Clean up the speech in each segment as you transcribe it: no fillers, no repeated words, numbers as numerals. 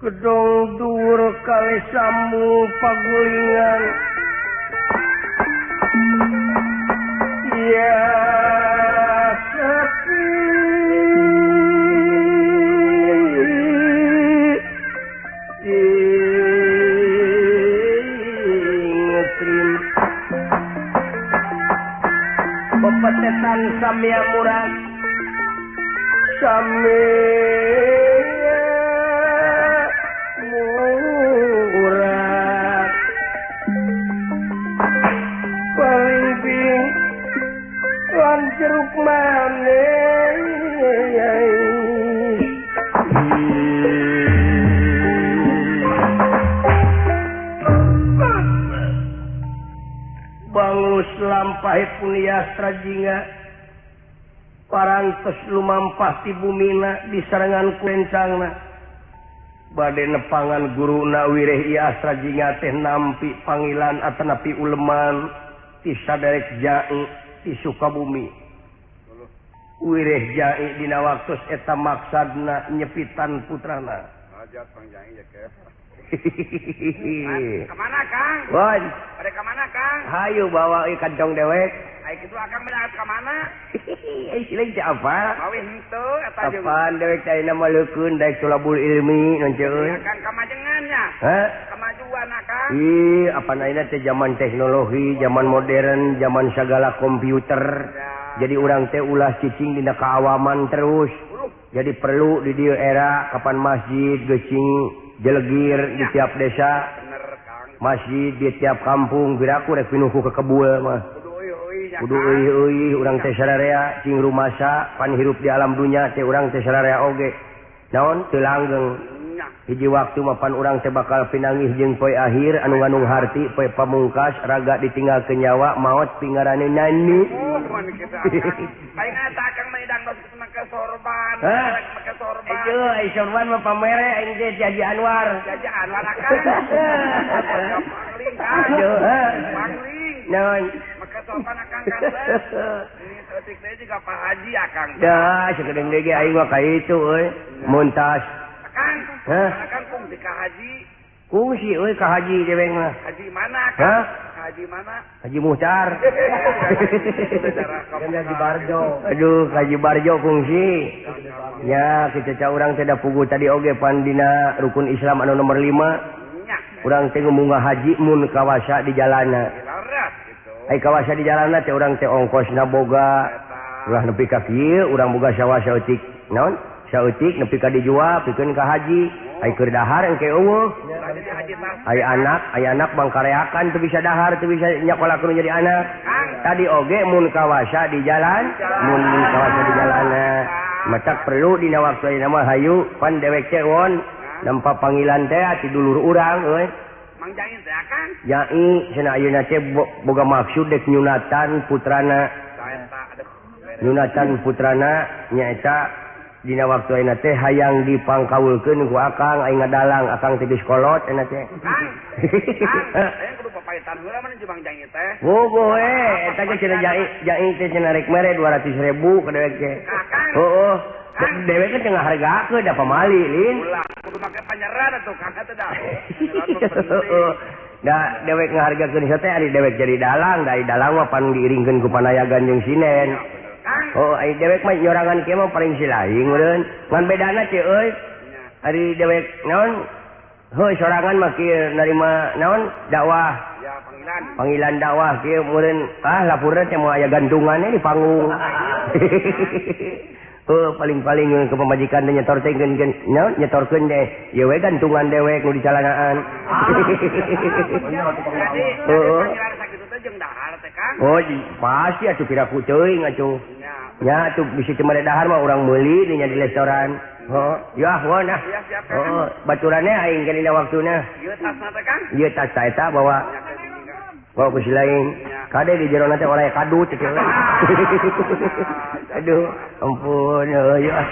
Gedong dhuwur kali sambung pagulingan. Ya sepi ingetrin pepetetan samya murad samya murad palimping lan jeruk manis banglus lampahipun yastra jingga parantos lumampah ti bumina disarengan kurencangna bade nepangan guruna wireh ieu astra jingga teh nampi panggilan atanapi uleman ti saderek jai ti Sukabumi. Wireh jai dina waktos eta maksadna nyepitan putrana. Kemana Kang? Won. Pada kemana Kang? Hayu bawa ieu kantong dewek. Ai kitu akang benar ka mana? Ai sileung teh apa? Mawi henteu eta jeung. Apaan dewek teh ayeuna mah leukeun daek tulabul ilmi non ceuy. Akang kamajengan nya. Hah? Kemajuan akang. Ih, apaan ayeuna teh zaman teknologi, zaman modern, zaman segala komputer. Ya. Jadi urang teh ulah cicing dina kaawaman terus. Jadi perlu di dieu era kapan masjid geucing jelegir di tiap desa. Bener, Kang. Masjid di tiap kampung piraku rek pinuh ku kekebul mah. Kudu euy-euy Kudu euy-euy urang teh sararea cing rumasa pan hirup di alam dunya teh urang teh sararea oge. Naon teu langgeng. Hiji waktu mapan urang teh bakal pinanggih jeung poe akhir anu nganung harti poe pamungkas raga ditinggal ke nyawa maot pingarane nani. Oh, mun kitu akang. Paling eta akang mah idang dos make sorban, make sorban. Itu ai sorban mah pamere aing teh Haji Anwar. Haji Anwar akang. Pangling kang. Pangling. Naon? Make sorban akang kan. Ini teutik teh juga Pak Haji akang. Dah, sakedeung deui ge aing mah ka itu euy. Muntas. Kang, kang kungsi ka haji. Kungsi euy ka haji deweng mah. Haji mana kang? Hah? Haji mana? Haji Muhtar. Haji Barjo. Aduh, Haji Barjo kungsi. Ya, kitu ca urang teh da puguh tadi oge pan dina rukun Islam anu nomor 5. Urang teh munggah haji mun kawasa di jalana. Ai kawasa di jalana teh urang teh ongkosna boga. Ulah nepi ka kieu urang boga sawah saeutik. Naon? Saeutik nepi ka dijual pikeun ka haji ai keur dahar engke eueuh ai anak bangkareakan teu bisa dahar teu bisa nyakolakeun jadi anak tadi oge mun kawasa di jalan mun kawasa di jalana matak perlu dina waktu ayeuna mah hayu pan dewek teh won nampa panggilan teh ti dulur urang euy Mang Jain teh akang jai cenah ayeuna teh boga maksud dek nyunatan putrana nyunatan putrana nyaeta dina waktu ayeuna teh hayang dipangkaulkeun ku akang aing ngadalang akang teh geus kolot ayeuna teh. Kang. Aya kudu papaitan heula mah jeung Bang Jai teh. Bogo we eta ge cenah Jai Jai teh cenah rek mere 200.000 ka dewek teh. Heueuh. Dewek teh ngahargakeun da pamali lin. Ulah kudu make panyeran atuh Kang teh da. Heueuh. Da dewek ngahargakeun teh ari dewek jadi dalang, da dalang mah pan diiringkeun ku panayagan jeung sinen. Oh, ai dewek mah nyorangan kieu mah paling silaing meureun. Ngan bedana teh euy. Ari dewek naon? Heuh sorangan mah kieu narima naon? Dakwah. Ya, panggilan. Panggilan dakwah kieu meureun ah lapurna teh moal aya gantunganna di panggung. Heuh paling-paling ke pamajikan teh nyetor teh naon nyetorkeun teh. Ieu we gantungan dewek nu di calanaan. Jadi panggilan sakitu teh jeung dahar teh Kang. Oh, pasti atuh piraku teuing atuh. Ya tuh bisa cuma dahar mah orang meuli nya di restoran. Oh, ya won ah. Oh, baturannya aing kan dina waktuna. Ieu tasna teh Kang. Ieu tas eta bawa. Bawa ku si lain. Kade di jero teh oraya kadut teh. Aduh, ampun euy ah.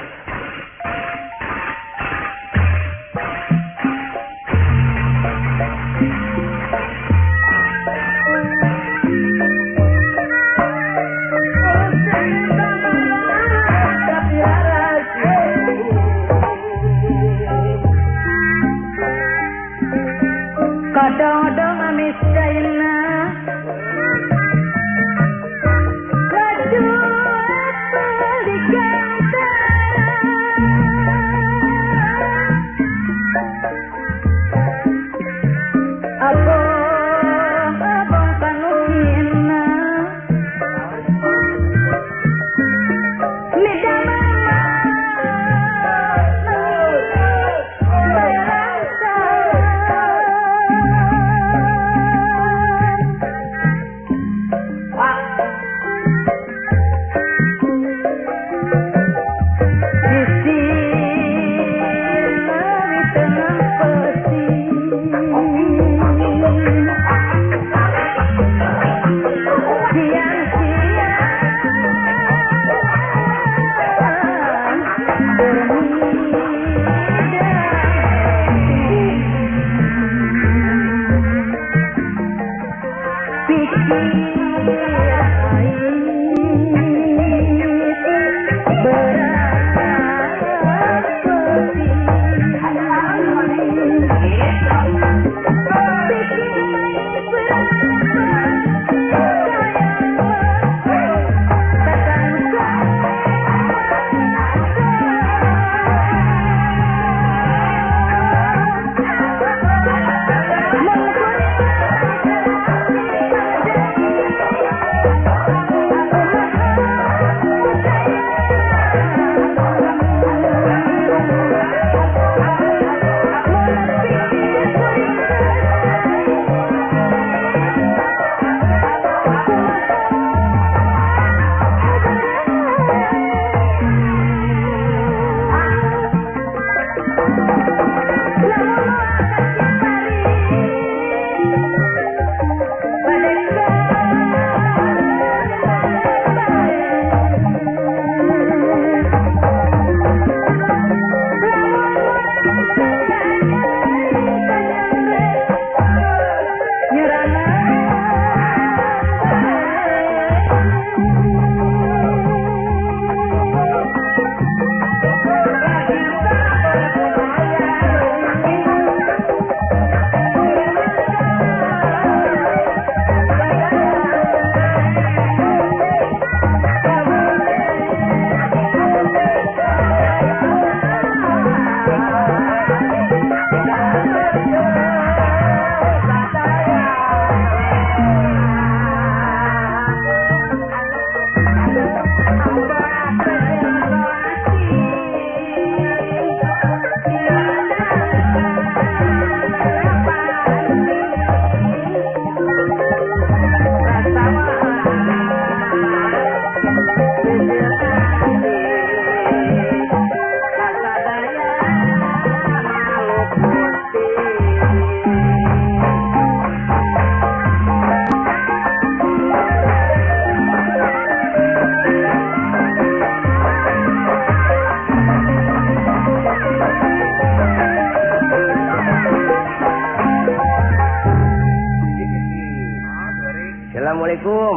Assalamualaikum.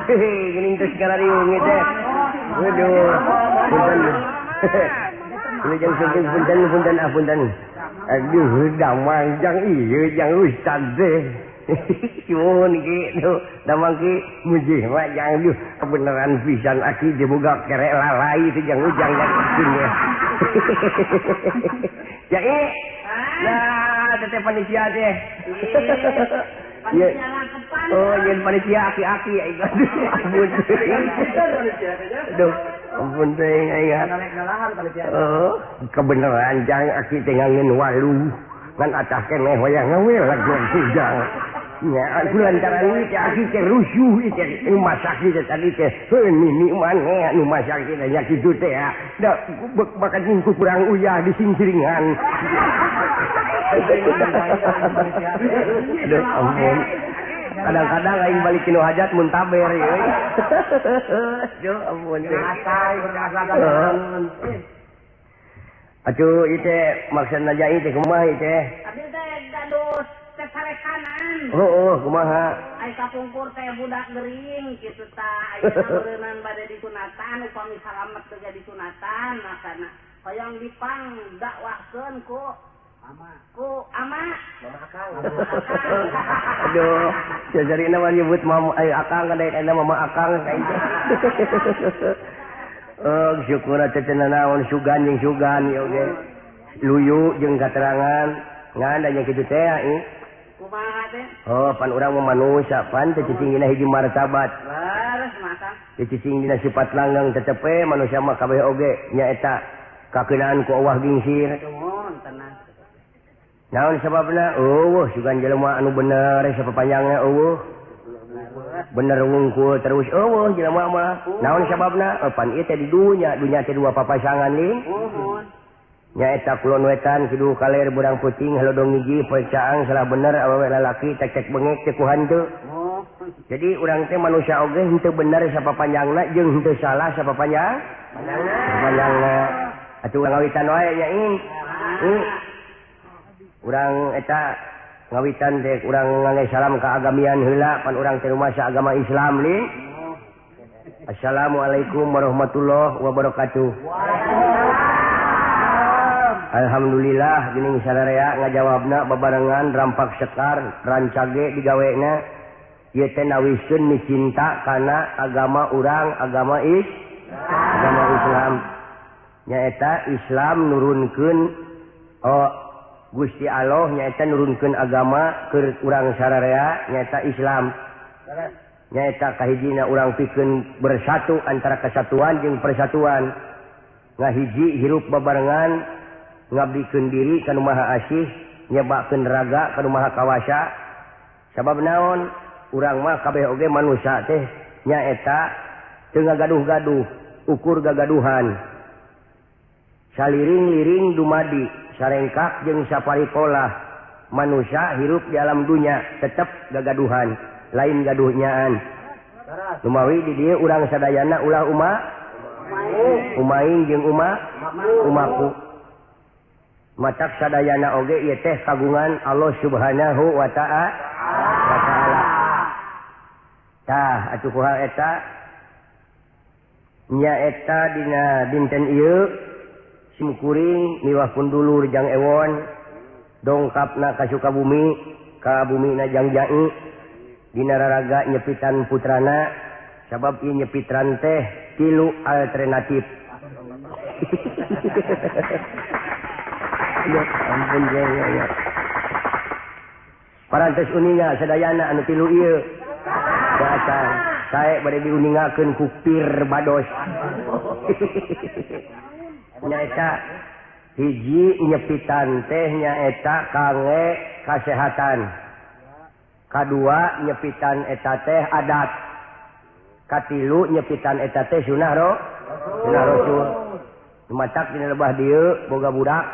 Geuning teh sekarang riung teh. Waduh, punten. Wilujeng sumping punten punten ah punten. Aduh, damang jang ieu jang ustad teh. Cuun ki duh, damang ki mujih mah jang duh kebenaran pisan aki diboga kerek lalai teh jang ujang jang ya. Ya i. Nah, teteh panitia teh. Panitia langkepan. Oh, yen panitia aki-aki ya ampun. Aduh, ampun teh aing. Oh, kebenaran jang aki teh ngangeun walu. Ngan atah keneh wayang we lagu jang. Nya aku lantaran ieu teh aki teh rusuh ieu teh masak ieu tadi teh. Heuh nini maneh anu masak teh nya kitu teh ya. Da bakat ku kurang uyah disingsiringan. Aduh ampun. Kadang-kadang aing balik kinu hajat muntaber euy. Aduh ampun teh. Atuh ieu teh maksudna jai teh kumaha ieu teh? Abdi teh gaduh sesarekanan. Oh, kumaha? Ai kapungkur teh budak gering kitu tah. Ayeuna meureunnan bade disunatan upami salamet teh jadi sunatan makana hoyong dipang dakwahkeun ku ama. Ku ama. Mama akang. Aduh, jajarina mah nyebut mama akang kada eta mama akang ka itu. Oh, syukur teh teu naon sugan jeung sugan ieu ge. Luyu jeung katerangan ngan da nya kitu teh ieu. Kumaha teh? Oh, pan urang mah manusia pan teu cicing dina hiji martabat. Leres mah. Teu cicing dina sifat langgang tetepe manusia mah kabeh oge nyaeta kakeunaan ku Allah gingsir. Nuhun tenang. Naon sababna? Eueuh sugan jelema anu bener sapapanjangna eueuh. Bener wungkul terus eueuh jelema mah. Naon sababna? Pan ieu teh di dunya, dunya teh dua papasangan lin. Nyaeta kulon wetan kidul kaler burang puting halodong hiji poe caang salah bener awewe lalaki tek-tek bengek teh ku hantu. Jadi urang teh manusia oge henteu bener sapapanjangna jeung henteu salah sapapanjang. Panjangna. Atuh urang ngawitan wae nya ing. Urang eta ngawitan teh urang ngangge salam kaagamian heula pan urang teh rumasa agama Islam lin. Assalamualaikum warahmatullahi wabarakatuh. Alhamdulillah geuning sararea ngajawabna babarengan rampak sekar rancage digawena ieu teh nawiskeun micinta kana agama urang agama agama Islam nyaeta Islam nurunkeun oh Gusti Allah nyaeta nurunkeun agama keur urang sararea nyaeta Islam nyaeta kahijina urang pikeun bersatu antara kesatuan jeung persatuan ngahiji hirup babarengan ngabdikeun diri ka nu Maha Asih nyebakeun raga ka nu Maha Kawasa sabab naon urang mah kabeh oge manusia teh nyaeta teu ngagaduh-gaduh ukur gagaduhan saliring-liring dumadi sarengkak jeung saparikolah manusia hirup di alam dunya tetep gagaduhan lain gaduhnyaan lumawi di dieu urang sadayana ulah uma umaing jeung uma umaku matak sadayana oge ieu teh kagungan Allah Subhanahu wa ta'ala. Tah atuh ku hal eta nyaeta dina dinten ieu simkuring miwah pun dulur jang ewon dongkapna ka Sukabumi ka bumina jang jai dina raraga nyepitan putrana sabab ieu nyepitran teh tilu alternatif. Ya ampun ya ya. Parantos uninga sadayana anu tilu ieu. Datang sae bade diuningakeun ku pir bados. Nyaeta hiji nyepitan teh nyaeta kangge kasehatan. Kadua nyepitan eta teh adat. Katilu nyepitan eta teh sunah sunah rasul. Matak dina lebah dieu boga budak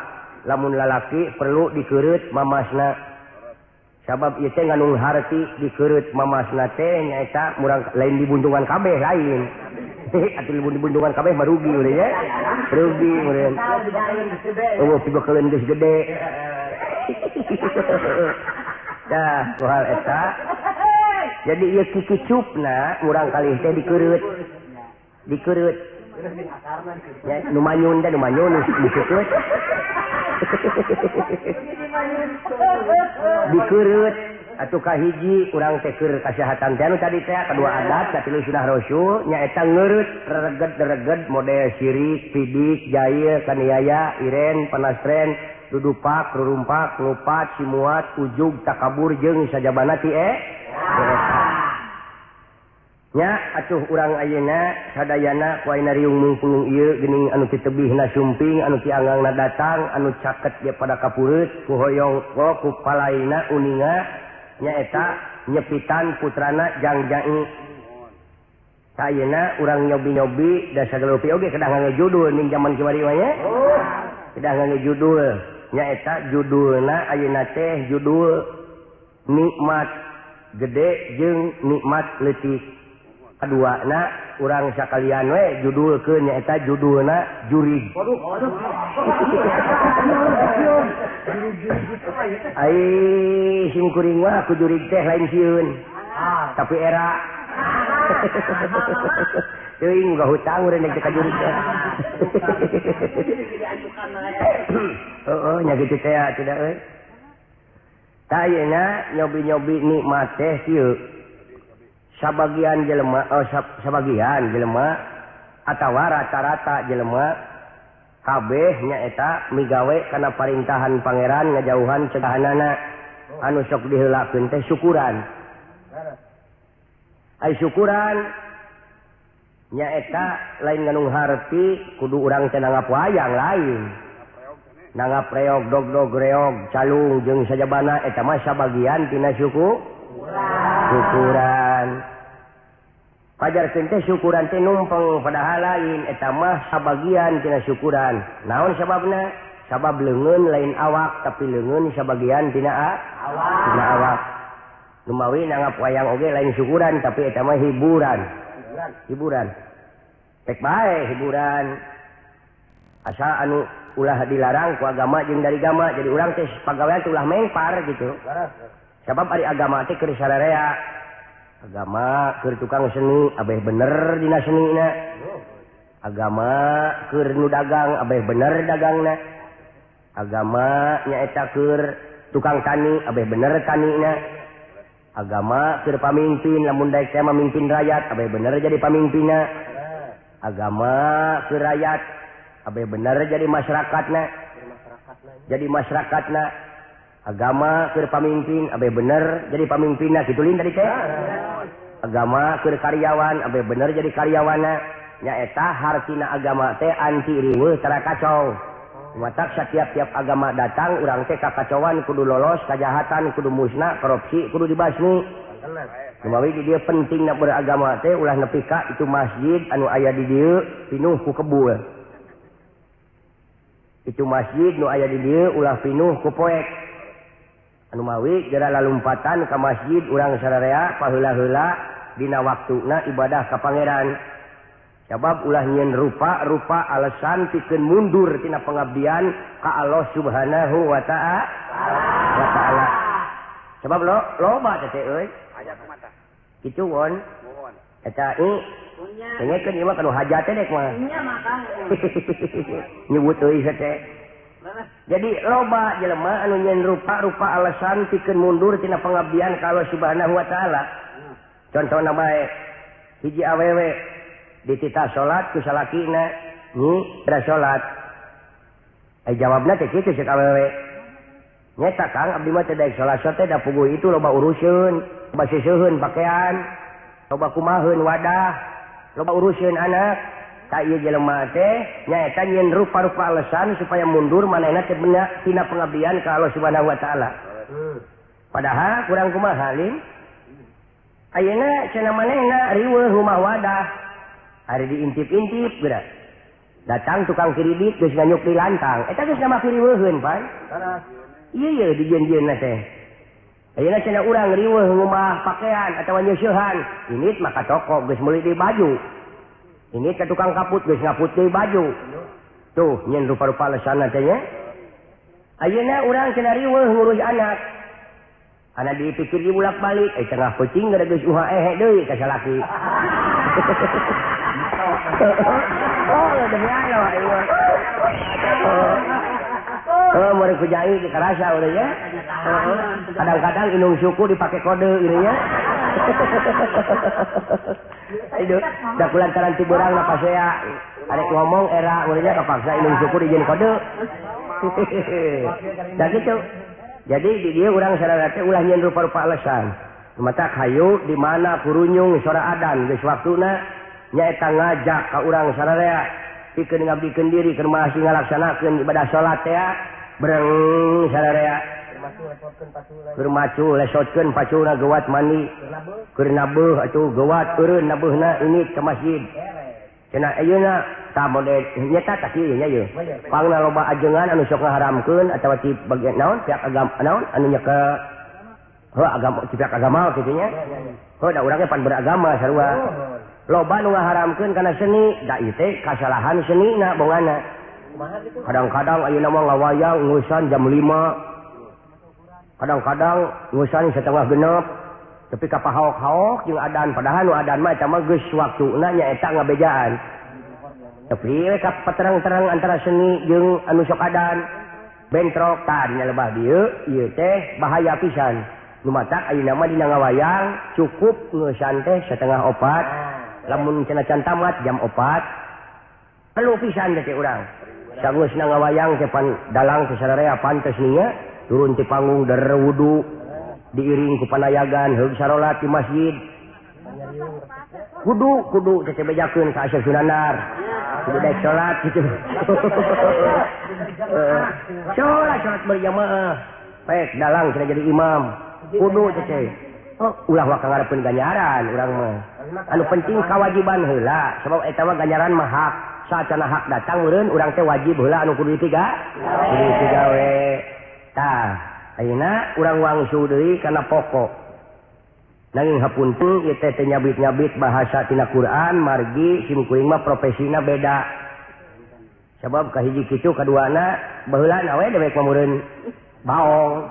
lamun lalaki perlu dikeureup mamasna sabab ieu teh ngandung harti dikeureup mamasna teh nyaeta murang lain dibuntungan kabeh lain atuh dibuntungan kabeh mah rugi meureun nya rugi meureun eueuh pibekeleun geus gede Tah ku hal eta Jadi ieu kikicupna urang kalih teh dikeureup. Dikeureup. Ya, nu manyun teh nu manyun dikeureup. Dikeureup atuh kahiji urang teh keur kasehatan teh anu tadi teh kadua adat katilu sunah rasul nyaeta ngeureut rereged-rereged model sirik, pidik, jail, kaniaya, iren, panastren, dudupak, rurumpak, ngupat, simuat, ujug, takabur jeung sajabana ti nya atuh urang ayeuna sadayana ku ayeuna riung mungpulung ieu geuning anu titebihna sumping anu tianggangna datang anu caket ge pada kapureut ku hoyong ku palaina uninga nyaeta nyepitan putrana jangjai. Ayeuna urang nyobi-nyobi da sagala rupi oge kedah ngangge judul ning jaman kiwari mah nya. Kedah ngangge judul nyaeta judulna ayeuna teh judul nikmat gede jeung nikmat leutik. Kaduana urang sakalian we judulkeun nyaeta judulna jurig. Ai sim kuring mah ku jurig teh lain sieun. Tapi era. Teuing boga hutang urang teh ka jurig teh. Heeh nya kitu teh tidak euy. Tah ayeuna nyobi-nyobi nikmat teh kieu. Sabagian jelema sabagian jelema atawa rata-rata jelema kabeh nyaeta migawe kana parintahan pangeran ngajauhan cegahanana anu sok diheulakeun teh syukuran. Ai syukuran nyaeta lain nganung harti kudu urang teh nanggap wayang lain. Nanggap reog dog-dog reog calung jeung sajabana eta mah sabagian tina syukuran. Pajarkeun teh syukuran teh numpeng padahal lain eta mah sabagian tina syukuran. Naon sababna? Sabab leungeun lain awak tapi leungeun sabagian tina awak. Tina awak. Lumawi nanggap wayang oge lain syukuran tapi eta mah hiburan. Hiburan. Pek bae hiburan. Asa anu ulah dilarang ku agama jeung dari agama jadi urang teh pagawean teh ulah mengpar gitu. Sabab ari agama teh keur sararea. Agama keur tukang seni abeh bener dina senina. Agama keur nu dagang abeh bener dagangna. Agama nyaeta keur tukang tani abeh bener tanina. Agama keur pamimpin lamun daek teh mamimpin rakyat abeh bener jadi pamimpinna. Agama keur rakyat abeh bener jadi masyarakatna. Jadi masyarakatna. Agama keur pamimpin abeh bener jadi pamimpinna kitu lin tadi teh. Agama keur karyawan abeh bener jadi karyawanna. Nyaeta hartina agama teh anti riweuh tara kacau. Matak setiap-tiap agama datang urang teh kakacauan kudu lolos, kajahatan kudu musnah, korupsi kudu dibasmi. Lumawi di dieu pentingna beragama teh ulah nepi ka itu masjid anu aya di dieu pinuh ku kebul. Itu masjid nu aya di dieu ulah pinuh ku poek. Anu mawi geura lalumpatan ka masjid urang sararea paheula-heula dina waktuna ibadah ka pangeran. Sabab ulah nyieun rupa-rupa alasan pikeun mundur tina pengabdian ka Allah Subhanahu wa ta'ala. Sabab lo loba teh euy. Aya kumaha? Kitu won. Eta i dengekeun ieu mah kanu hajat teh dek mah. Nya mah nyebut euy teh. Jadi loba jelema anu nyieun rupa-rupa alasan pikeun mundur tina pengabdian ka Allah Subhanahu wa taala. Contohna bae hiji awewe dititah salat ku salakina nyi teu salat. Ai jawabna teh kitu ceuk awewe. Nyeta Kang abdi mah teu daek salat teh da puguh itu loba uruseun, loba seseuheun pakaian, loba kumaheun wadah, loba uruseun anak. Tak ieu jelema teh nyaeta nyieun rupa-rupa alasan supaya mundur manehna teh tina pengabdian ka Allah Subhanahu wa taala. Padahal kurang kumaha lin? Ayeuna cenah manehna riweuh rumah wadah. Ari diintip-intip geura. Datang tukang kredit geus nganyuk di lantang. Eta geus nama kiriweuheun pan. Ieu ye dijieun-jieunna teh. Ayeuna cenah urang riweuh ngumah pakaian atawa nyeusehan. Ini mah ka toko geus meuli di baju. Ini ke tukang kaput geus ngaput deui baju. Tuh nyen rupa-rupa alasanna teh nya. Ayeuna urang cenah riweuh ngurus anak. Ana dipikir di bolak-balik tengah peuting gara geus uha ehe deui ka salaki. Oh, demi Allah ieu. Oh, meureun ku jai dikarasa urang nya. Kadang-kadang inung suku dipake kode ieu nya. Aduh, da kulantaran ti beurang na pasea arek ngomong era urang nya kapaksa inung suku dijieun kode. Da kitu. Jadi di dieu urang sararea teh ulah nyieun rupa-rupa alasan. Matak hayu di mana kurunyung sora adan geus waktuna nyaeta ngajak ka urang sararea pikeun ngabdikeun diri keur masih ngalaksanakeun ibadah salat teh breng sararea. Keur macu lesotkeun pacuna geuwat mandi. Keur nabeuh atuh geuwat eureun nabeuhna ini ke masjid. Cenah ayeuna tah model nyeta tah kieu nya ieu. Pangna loba ajengan anu sok ngaharamkeun atawa ti bagian naon pihak agama naon anu nyekel heuh agama ti pihak agama kitu nya. Heuh da urang ge pan beragama sarua. Loba nu ngaharamkeun kana seni da ieu teh kasalahan senina bongana. Kadang-kadang ayeuna mah ngawayang ngusan jam 5. Kadang-kadang ngusan setengah genep. Tapi ka pahaok-haok jeung adan padahal nu adan mah eta mah geus waktuna nyaeta ngabejaan. Tapi we ka paterang-terang antara seni jeung anu sok adan bentrok tah dina lebah dieu ieu teh bahaya pisan. Nu matak ayeuna mah dina ngawayang cukup ngeusan teh 3:30 lamun cenah can tamat jam 4 perlu pisan teh urang. Sageusna ngawayang teh pan dalang teh sararea pantes nya turun ti panggung der wudu diiring ku panayagan heug sarolat di masjid. Kudu kudu teh bejakeun ka Asep Sunandar. Kudu daek salat kitu. Salat salat berjamaah. Pek dalang cenah jadi imam. Kudu teh. Oh, ulah waka ngarepeun ganjaran urang mah. Anu penting kawajiban heula, sebab eta mah ganjaran mah hak. Saacana hak datang meureun urang teh wajib heula anu kudu ditiga. Kudu digawe. Tah, ayeuna urang wangsu deui kana pokok. Nanging hapunten ieu teh nyabit-nyabit bahasa tina Quran margi sim kuring mah profesina beda. Sabab kahiji kitu kaduana baheulana we dewek mah meureun baong.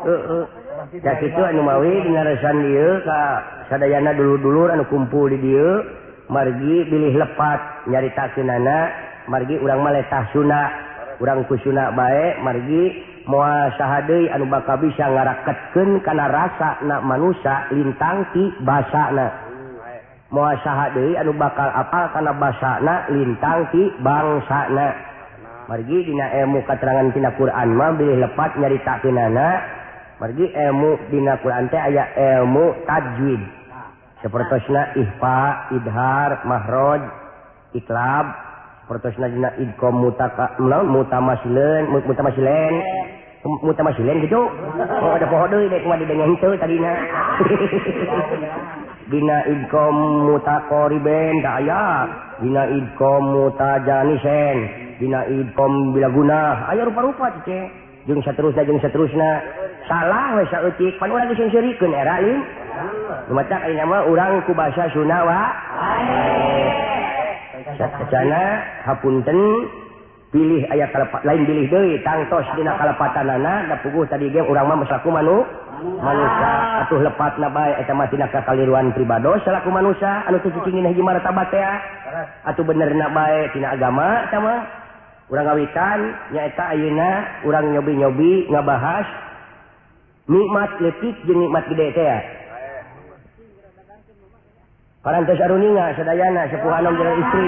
Heeh. Da kitu anu mawi dina resan dieu ka sadayana dulur-dulur anu kumpul di dieu margi bilih lepat nyaritakeunana margi urang mah letah Sunda. Urang kusuna bae margi moal saha deui anu bakal bisa ngaraketkeun kana rasa na manusa lintang ti basana. Moal saha deui anu bakal apal kana basana lintang ti bangsana. Margi dina ilmu katerangan tina Quran mah bilih lepat nyaritakeunana margi ilmu dina Quran teh aya ilmu tajwid. Sapertosna ihfa, idhar, mahraj, iklab. Pertosna dina idgham mutamasilen mutamasilen gitu. Oh ada poho deui dek kumaha didenge henteu tadina. Dina idgham mutaqariben da aya, dina idgham mutajanisen, dina idgham bila gunah, aya rupa-rupa cece. Jeung saterusna salah we saeutik pan urang geus seurikeun era lin. Lumatak ayeuna mah urang ku basa Sunda wa. Sacana hapunten pilih aya kalepat lain bilih deui tangtos dina kalepatanana da puguh tadi ge urang mah salaku manusa atuh lepatna bae eta mah tina kakaliruan pribados salaku manusa anu teu cicing dina hiji martabat teh atuh benerna bae tina agama eta mah urang ngawitan nyaeta ayeuna urang nyobi-nyobi ngabahas nikmat leutik jeung nikmat gede teh. Parantos aruninga sadayana sepuh anom jeung istri.